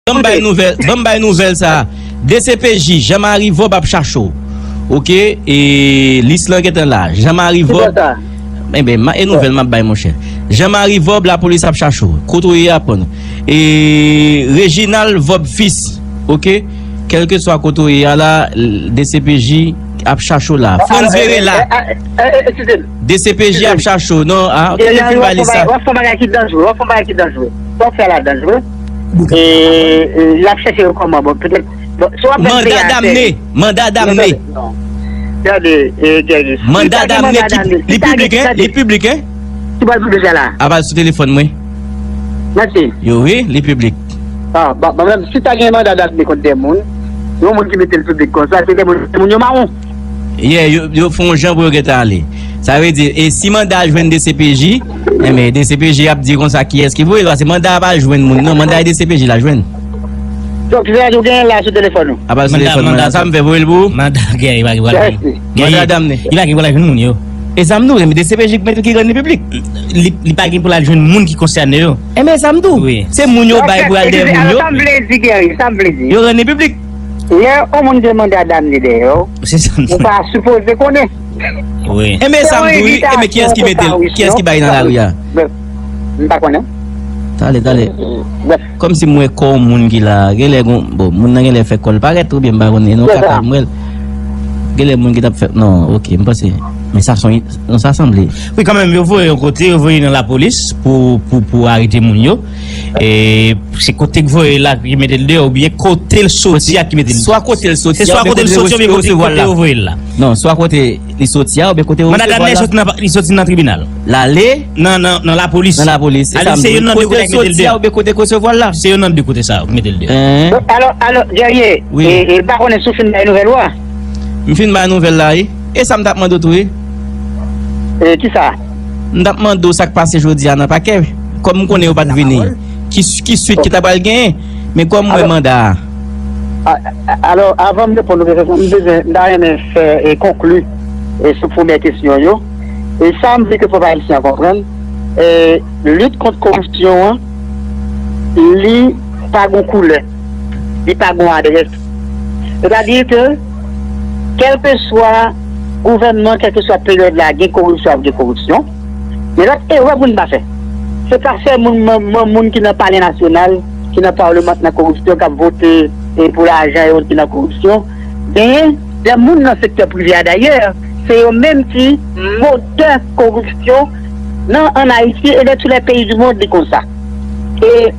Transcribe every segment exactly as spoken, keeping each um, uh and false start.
Ban m bay nouvèl, ban m bay nouvèl sa. D C P J, Jean Marie Vob ap chache w. Oke, e lis lan gentan la. Jean Marie Vob. Enben, e nouvèl m ap bay, monchè. Jean Marie Vob, lapolis ap chache w. Kote w ye a, ponn. E Reginald Vob Fils. Oke? Kèlkeswa kote w ye a la, D C P J ap chache w la. Frantz Véré la. D C P J ap chache w. Non, a, oke, m fin ba li sa. W ap fè yon bagay ki danjre. W ap fè yon bagay ki danjre. W ap fè la danjre. E, e, l ap chèche yo kòman? Bon, petèt, bon, si w ap fè manda damne. Manda damne. Gade, e, gade. Manda damne ki, li piblik, en? Li piblik, en? Ki bò l piblik la, la? A, ba l sou telefòn mwen. Mèsi. Yo, wi, li piblik. Ah, bon, bon, menm si ta gen manda damne kont de moun, yon moun ki mete l piblik konsa, se de moun, de moun yo mawon. Yeah, yo, yo fè yon jan pou yo gentan ale. Sa vle di, e si manda a jwenn D C P J, enben, D C P J ap di konsa kiyès ki voye l, paske manda a pa jwenn moun, non, manda a D C P J l al jwenn. Donk, se sa tou genyen la sou telefòn ou? A pa sou telefòn mwen la, sa m fè voye l pou ou? Manda, Guerrier, li pa gen pou l al jwenn moun. Manda damne. Li pa gen pou l al jwenn moun yo. E sa m di w, men D C P J ki mete ki rann li piblik. Li, li pa gen pou l al jwenn moun ki konsène yo. Enben, sa m di w. Wi. Se moun yo bay pou al dèyè moun yo. Sa m vle di, Guerrier, sa m vle di. Yo rann li piblik. Lè yon moun gen manda damne dèyè w, ou pa sipoze konnen. Wi. Enben, sa m di w, wi. Enben, kiyès ki mete l? Kiyès ki bay nan lari a? M pa konnen. Tale, tale. Kòmsi m wè kò yon moun ki la, genlè gon, bon, moun nan genlè fè kò l parèt, oubyen m pa konnen, non, kaka m wè l. Genlè moun ki t ap fè, non, oke, m panse, men sa se yon, non, sa sanble. Wi, kanmenm, yo voye yon kote, yo voye nan lapolis pou, pou, pou arete moun yo. E se kote k voye l la ki mete l deyò, oubyen kote l soti a ki mete l deyò? Swa kote l soti a, oubyen kote yo resevwa l la. Non, swa kote li soti a, oubyen kote yo resevwa l la. Manda damne soti nan, li soti nan tribinal. L ale? Nan, nan, nan lapolis. Nan lapolis, se sa m di w. Kote l soti a, oubyen kote yo resevwa l la. Se youn nan de kote sa yo ki mete l deyò. Alò, alò, Guerrier, e, e, m pa konnen si w fin bay nouvèl ou a. M fin bay nouvèl la, wi. E sa m t ap mande w tou, wi. E, kisa? M t ap mande w sa k pase jodi a nan pakè. Kòm m konnen yo pa t vini, ki, ki swit ki ta pral genyen? Men kòm m wè manda a. A, a, alò, avan m reponn ou kesyon sa, m bezwen, m ta renmen fè, e, konkli, e, sou premyè kesyon yo. E sa m vle ke pèp ayisyen an konprann, e, lit kont koripsyon an, li pa gon koulè, li pa gon adrès. Sètadi ke, kèlkeswa gouvènman, kèlkeswa peryòd la, gen koripsyon, ap gen koripsyon. Men lòt erè pou n pa fè, se pa sèlman moun, moun, moun ki nan palè nasyonal, ki nan pawleman, ki nan koripsyon, k ap vote, e, pou lajan e ot ki nan koripsyon. Genyen de moun nan sektè prive a dayè, se yo menm ki motè koripsyon nan, ann Ayiti e dans tous les pays du monde, li konsa. E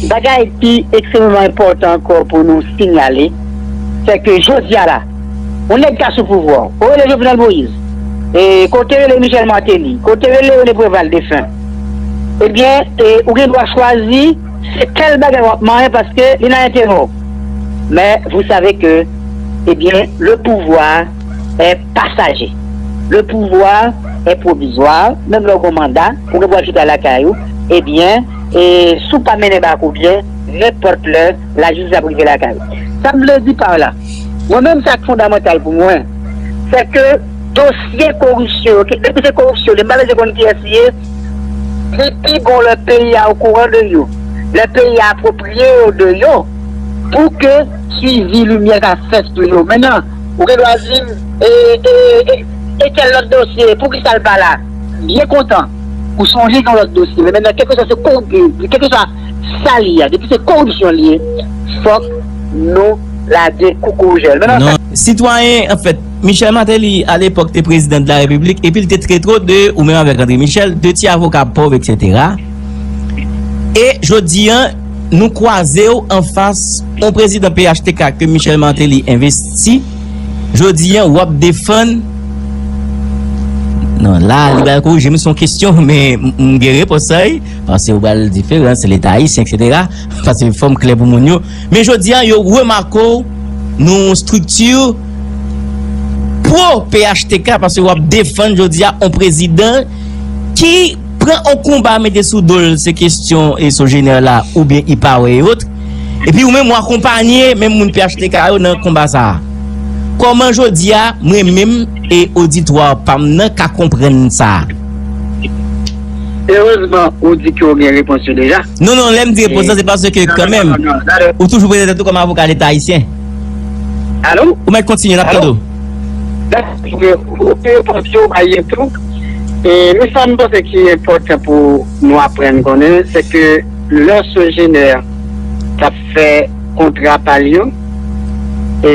bagay ki ekstrèmeman enpòtan ankò pou nou sinyale, se ke jodi a la, yon nèg ka sou pouvwa, ou rele Jovenel Moïse, e kote rele Michel Martelly, kote rele René Préval defen, ebyen, e ou gen dwa chwazi se tèl bagay w ap manyen paske li nan enterè w. Men, vous savez que, eh bien, le pouvoir est passager. Le pouvoir est provisoire. Menm lè w gen manda, ou gen dwa chita lakay ou, ebyen, e si w pa mennen bak ou byen, nenpòt lè, lajistis ap rive lakay ou. Sa m vle di pa la, mwen menm, sa k fondamantal pou mwen, se ke dosye koripsyon yo, ki, depi se koripsyon, li, m pa bezwen konn kiyès li ye, li pi bon lè peyi a okouran de yo, lè peyi a apwopriye yo de yo, pou ke swivi limyè ka fèt sou yo. Mentnan, ou gen dwa di m, e, e, e, e tèl lòt dosye, poukisa l pa la? Byen kontan, ou sonje gen lòt dosye, men mentnan, kèlkeswa se korip-, kèlkeswa sa li ye, depi se koripsyon li ye, fòk nou lage koukouroujè. Mentnan, non, sitwayen, anfèt, Michel Martelly, alepòk, te prezidan de la Repiblik, epi l te trete w de, ou menm avèk André Michel, de ti avoka pòv, etsetera. E jodi a, nou kwaze w anfas yon prezidan P H T K ke Michel Martelly envesti. Jodi a, w ap defann. Non, la, li pral korije m, se yon kesyon, men m, m gen repons sa, wi. Paske w pral diferan, se Leta ayisyen, etsetera. Paske fò m klè pou moun yo. Men jodi a, yo remake w nan yon estrikti pwo P H T K, paske w ap defann jodi a yon prezidan ki pran yon konba mete sou do l, se kesyon e Sogener la, oubyen EPAWE e ot. Epi ou menm, w akonpanye menm moun P H T K yo nan konba sa a. Kòman jodi a, mwen menm e oditwa pa m nan ka konprann sa? Erezman, ou di ke w gen repons yo deja. Non, non, lè m di repons lan, se paske kanmenm, ou toujou prezante tou kòm avoka Leta ayisyen. Alo? Ou mèt kontinye, n ap tande w. Ou gen repons yo, ou bay yo tou. E, men sa m panse ki enpòtan pou nou aprann konnen, se ke lè Sogener t ap fè kontra pa l yo, e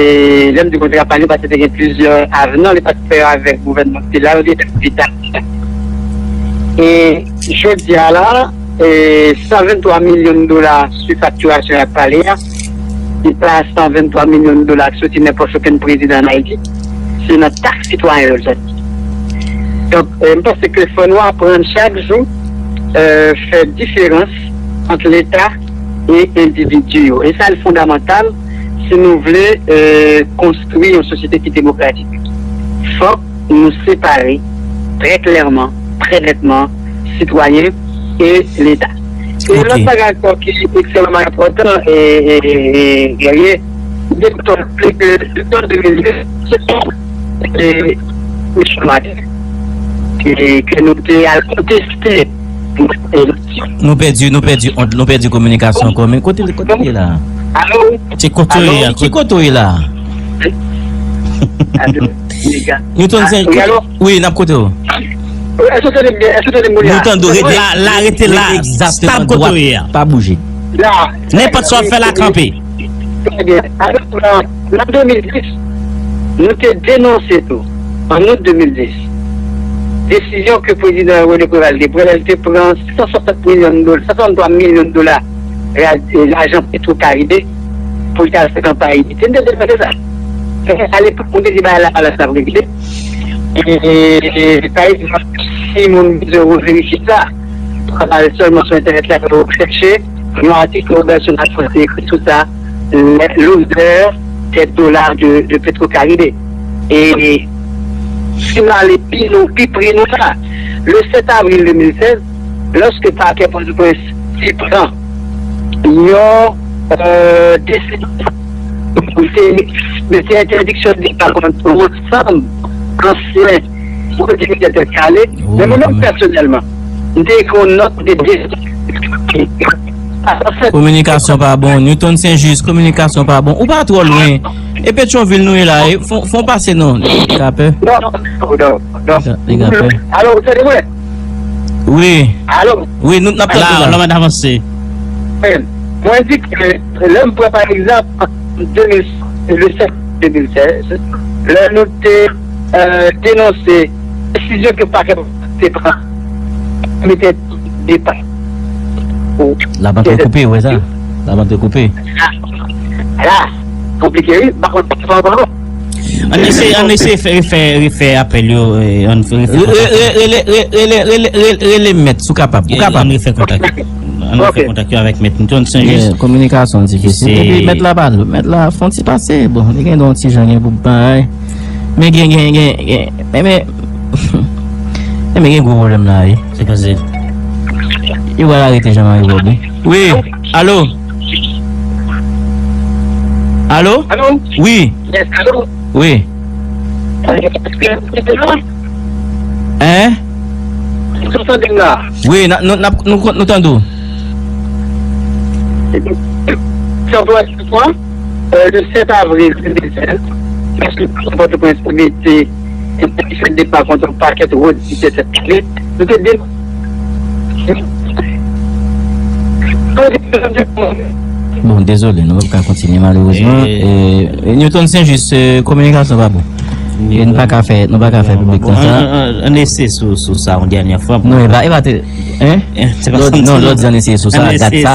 lè m di kontra pa l yo, paske te gen plizyè aveman, li pa t fè yo avèk gouvènman ki te la, yo te fè l pita. E jodi a la, e san venntwa milyon dola sou faktirasyon y ap pale a, se pa san venntwa milyon dola ki soti nan pòch okenn prezidan ann Ayiti, se nan taks sitwayen yo l soti. Donk, e, m panse ke fò nou aprann chak jou, e, fè diferans ant Leta e endividi yo. E sa l fondamantal si nou vle, e, konstwi yon sosyete ki demokratik. Fòk nou separe trè klèman, trè nètman, sitwayen e Leta. E lòt bagay ankò ki ekstrèmman enpòtan, e, e, e, Guerrier, de tan de mil ven, se e, Michel Martelly, e, ke nou te al konteste. Nou pèdi, nou pèdi, nou pèdi kominikasyon ankò. Men kote, kote l ye la? Alo? Se kote w ye a? Ki kote w ye la? Alo? Newton Saint, wi, n ap kote w. Èske w tande m byen? Èske w tande m byen? Nou tande w, rete la, la, rete la. Egzakteman, dwat, pa bouje. La. Nenpòt sa w ap fè la, kanpe. Trè byen. Alò, nan, nan de mil dis, nou te denonse tou, an out de mil dis, desizyon ke prezidan René Préval te pran, lè l te pran san swasant milyon dola, san swasanntwa milyon dola, e, lajan Petro Caribe pou l te al fè kanpay Ayiti. Nou te denonse sa. Men alepòk, moun te di bagay la, pa la, sa regle. E, e, e, pa egzanp, si moun bezwen reverifye sa, travay sèlman sou entènèt la, yo chèche yon atik ke Robertson Lafrance te ekri sou sa, les, l'odeur des dollars de, de Petro-Caribe. E si n ale pi nou, pi pre nou la, le sèt avril de mil sèz, lòske pakè Pòtoprens te pran yon, euh, desizyon pou te mete entèdiksyon de depa kont yon ansanm ansyen pwodui militè Tèt Kale, men mwen menm pèsonèlman, m te ekri yon nòt de de Kominikasyon pa bon. Newton Saint Just, kominikasyon pa bon. Ou pa twò lwen. E Petyonvil nou ye la, e, fon, fon pase non. Li ka pè. Non, non, non, non. Li ka, li ka pè. Alò, ou tande mwen? Wi. Alò? Wi, nou, n ap tande la. La, la, n avanse. Mwen di ke lè m pran pa egzanp de mil, le sèt de mil sèz, lè nou te, euh, denonse desizyon ke pakè te pran, mete depa. Labann te koupe, ou wè sa? Labann te koupe. La, konplike, wi. M pa konn sa w ap fè. Ann eseye, ann eseye fè, refè, refè apèl yo, eh, ann refè kontak yo. Re-, re-, re-, rele, re-, rele, rele, rele, rele mèt, si w kapab. Ou kapab. Ann refè kontak yo. Ann refè kontak yo avèk mèt Newton Saint Just. Yeah, kominikasyon difisil. Epi mèt la pa, mèt la fè yon ti pase. Bon, li gen yon ti jan gen pou bay. Men gen, gen, gen, gen, men, men, men gen gwo pwoblèm la, wi. Se koze. Yo pral arete Jean Marie Bob, wi. Wi, alo? Alo? Alo? Wi. Yes, alo? Wi. Hein? Ou tande m la? Wi, n a, nou, n ap, nou, nou tande w. Se yon pwen, euh, le sèt avril de mil sèz, lòske Pòtoprens te mete entèdiksyon de depa kont yon pakèt pwodui militè Tèt Kale, nou te denonse. Bon, dezole, nou p ap ka kontinye malerezman. E, e, Newton Saint Just, eh, kominikasyon pa bon. E nou pa ka fè, nou pa ka fè piblik lan sa. Ann, ann, ann eseye sou, sou sa yon dènyè fwa. Non, e pa, e pa te, hein? Non, lòt di ann eseye sou sa, gad sa.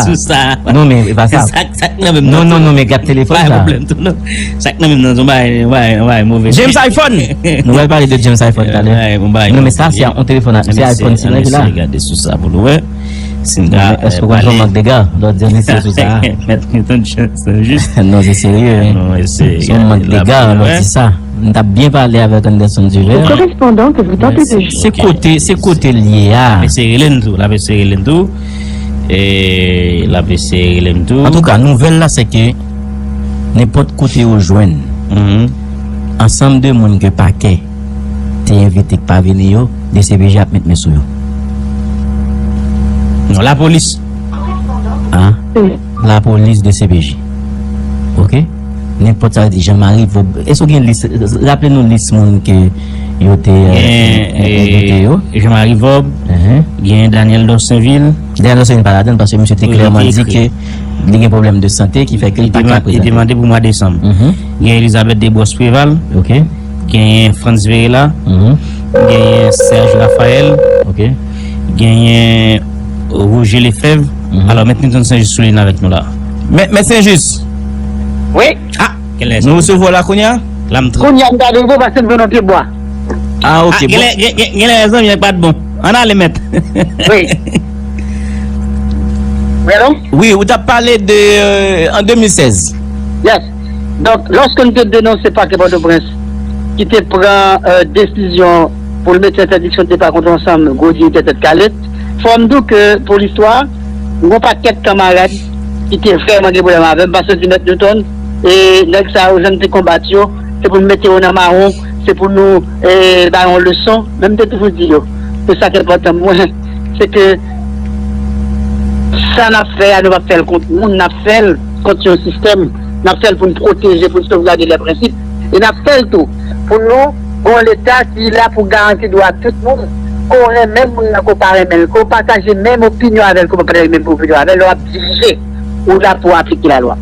Non, men e pa sa. Sa k nan menm nan. Non, non, non, men gad telefòn sa. Pa gen pwoblèm tou, non. Sa k nan menm nan, se yon bagay, yon bagay, yon bagay move. James iPhone! Nou pral pale de James iPhone talè. Non, men sa, se yon telefòn, se iPhone six la ki la. Gade sou sa pou nou wè. Si n ka, èske w konn Jean-Marc Degas? Lòt di ann eseye sou sa. Mèt Newton Saint Just. Non, se serye, wi. Se yon Marc Degas, lòt di sa. M t ap byen pale avèk Anderson Duvert. Le correspondant que vous tentez de joindre. Se kote, se kote l ye a. L ap eseye rele n tou, l ap eseye rele n tou. E, l ap eseye rele n tou. Antouka, nouvèl la, se ke nenpòt kote yo jwenn ansanm de moun ke pakè te envite k pa vini yo, D C P J ap met men sou yo. Non, lapolis. A? Lapolis, D C P J. Oke? Nenpòt sa yo di Jean Marie Vob. Èske w gen lis, raple nou lis moun ke yo te envite yo? Jean Marie Vob, gen Daniel Dorsenville. Daniel Dorsenville pa ladann paske misye te klèman di ke li gen pwoblèm de sante ki fè ke li pa ka prezante. Li te mande pou mwa desanm. Gen Elizabeth Desbrosses Préval. Genyen Frantz Verela. Genyen Serge Raphael. Genyen Roger Lefebvre. Alò, mèt Newton Saint-Just sou liy avèk nou la. Mèt Saint-Just. Wi. A, nou resevwa w la kounye a? Kounye a m ta rive paske m jwenn yon pye bwa. A, oke. Genlè zanmi an pa t bon. Ann ale, mèt. Wi. Wi, ou t ap pale de an de mil sèz. Yes. Donk, lòske n te denonse Pakè Pòtoprens ki te pran desizyon pou l mete entèdiksyon de depa kont ansanm gwo direktè Tèt Kale, fò m di w ke, pou listwa, yon pakèt kanmarad ki te vrèman gen pwoblèm avè m, paske yo di, Mèt Newton, e nèg sa yo, jan n te konbat yo, se pou n mete yo nan mawon, se pou nou ba yo yon leson, men m te toujou di yo, se sa k enpòtan pou mwen, se ke sa n ap fè a, nou p ap fè l kont moun, n ap fè l kont yon sistèm, n ap fè l pou n pwoteje, pou n sovgade lè prensip, e n ap fè l tou pou nou gon Leta ki la pou garanti dwa tout moun, ke w renmen moun nan, ke w pa renmen l, ke w pataje menm opinyon avè l, ke w pa pataje menm opinyon avè l, lè w ap dirije, ou la pou w aplike lalwa.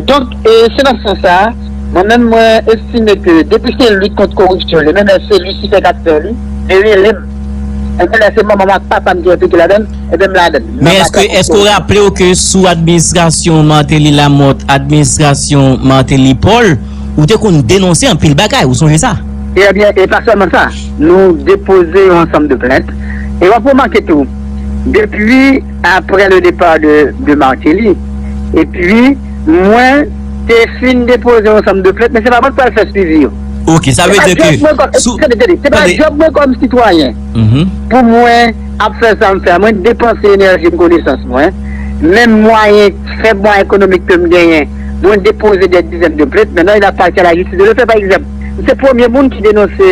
Donk, e, se nan sans sa a, mwen menm, mwen estime ke depi se lit kont koripsyon li, menm lè se Lisifè k ap fè li, li rele m. Enben, lè se manman m ak papa m ki enplike ladan l, enben, m ladan l. Men èske, èske w raple w ke sou administrasyon Martelly Lamothe, administrasyon Martelly Paul, ou te konn denonse anpil bagay, ou sonje sa? Ebyen, e pa sèlman sa, nou depoze yon ansanm de plent. E w ap remake tou, depi apre le départ de, de Martelly, epi mwen te fin depoze yon ansanm de plent, men se pa mwen k pral fè swivi yo. Ok, sa vle di ke sou... Tande, tande, se pa djòb mwen kòm sitwayen pou mwen ap fè sa m fè a. Mwen depanse enèji m, konesans mwen, menm mwayen, fèb mwayen ekonomik ke m genyen, mwen depoze dè dizèn de plent. Maintenant, il appartient à la justice de le faire. Pa egzanp, m se premye moun ki denonse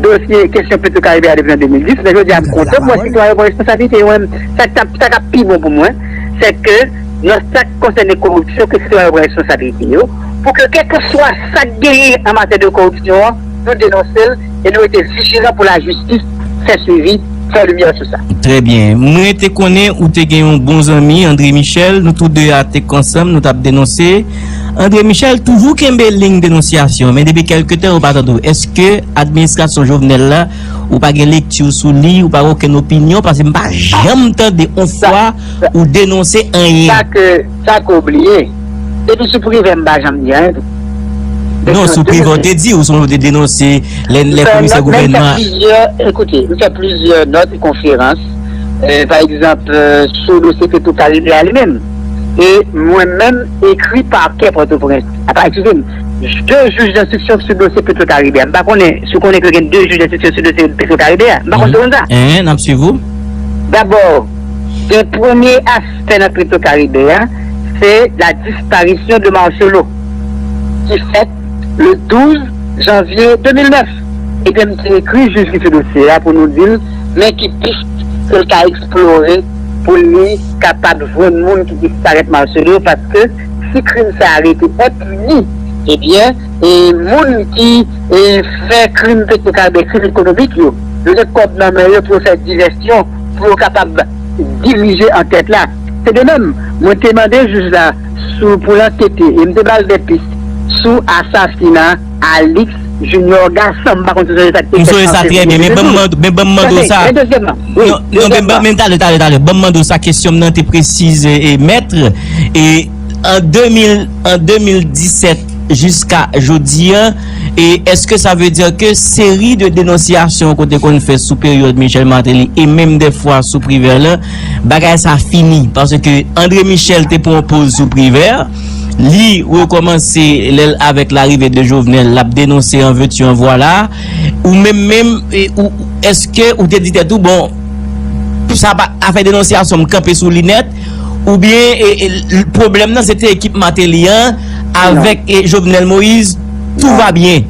dosye kesyon Petro Caribe a depi an de mil dis, men jodi a m kontan pou wè sitwayen yo pran responsablite yo. Mwen, sa k t ap, sa k ap pi bon pou mwen, se ke nan sa k konsène koripsyon, ke sitwayen yo pran responsablite yo, pou ke kèlkeswa sa k genyen an matyè de koripsyon an, nou denonse l e nou rete vijilan pou lajistis fè swivi, fè limyè sou sa. Trè byen. Mwen te konnen ou te gen yon bon zanmi, André Michel. Nou tou de a te ansanm, nou t ap denonse. André Michel toujou kenbe liy denonsyasyon, men depi kèlke tan, ou pa tande w. Èske administrasyon Jovenel la, ou pa gen lekti sou li, ou pa gen okenn opinyon? Paske m pa janm tande yon fwa ou denonse anyen. Sa ke, sa ke w bliye, depi sou Privè, m pa janm di anyen tou. Non, sou Privè, w te di, ou sonje w te denonse lè, lè komisè gouvènman. M fè plizyè, ekoute, m fè plizyè nòt e konferans, e, pa egzanp, e, sou dosye Petro Caribe a li menm. E mwen menm, ekri pakè Pòtoprens, apa, eskize m, de jij denstriksyon sou dosye Petro Caribe a. M pa konnen si w konnen ke gen de jij denstriksyon sou dosye Petro Caribe a. M pa konn si w konn sa. N ap swiv ou. Dabò, gen premye aspè nan Petro Caribe a, se la disparition de Marcelo, ki fèt le douz janvye de mil nèf. Ebyen, m te ekri jij ki sou dosye a pou nou di l, men ki pis ke l ka eksplore pou li kapab jwenn moun ki disparèt Marcelo, paske si krim sa a rete enpini, ebyen, e moun ki, e, fè krim Petro Caribe, krim ekonomik yo, yo gen kòb nan men yo pou yo fè divèsyon, pou yo kapab dirije ankèt la. Se de menm, mwen te mande jij la sou, pou l ankete, e m te ba l de pis sou asasina Alix Junior Garçon. M pa konn si w sonje sa k te fèt an fevriye de mil douz. M sonje sa trè byen, men ban m mande, men ban m mande w sa. Tande, men dezyèmman, wi, non, non, men, dezyèmman. Men talè, talè, talè. Ban m mande w sa, kesyon m nan te presize, e, mèt, e, an de mil, an de mil disèt jiska jodi a, e èske sa vle di ke seri de denonsyasyon ke w te konn fè sou peryòd Michel Martelly e menm dèfwa sou Privè la, bagay sa fini? Paske André Michel te pran poz sou Privè, li rekòmanse lè l avèk larive de Jovenel, l ap denonse an veux-tu, en voilà. Ou menm menm, e, ou, èske ou te di tèt ou, bon, sa pa afè denonsyasyon, m kanpe sou li nèt, oubyen, e, e, l-, pwoblèm nan se te ekip Martelly an avèk, e, Jovenel Moïse, tout va bien.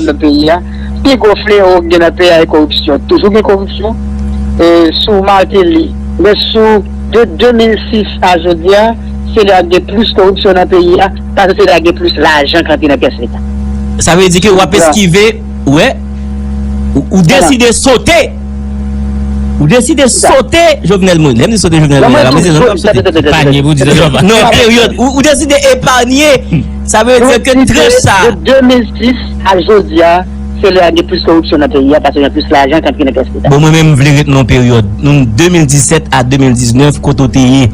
koupab nan peyi a. Pi gwo flewo ki gen nan peyi a e koripsyon. Toujou gen koripsyon. E sou Martelly, men sou de de mil sis a jodi a, se lè a gen plis koripsyon nan peyi a, pase se lè a gen plis lajan k antre nan kès Leta. Sa vle di ke w ap eskive, ou wè, ou, ou deside sote. Ou deside sote Jovenel Moïse. Lè m di sote Jovenel Moïse, la, se jan w ap sote. Epanye pou di sa. Non, peryòd. Ou, ou deside epanye. Sa vle di ke tranch sa. De de mil sis a jodi a, se lè a gen plis koripsyon nan peyi a, pase gen plis lajan k antre nan kès Leta. Bon, mwen menm, m vle ret nan yon peryòd. Nou, de mil disèt a de mil diznèf, kote w te ye?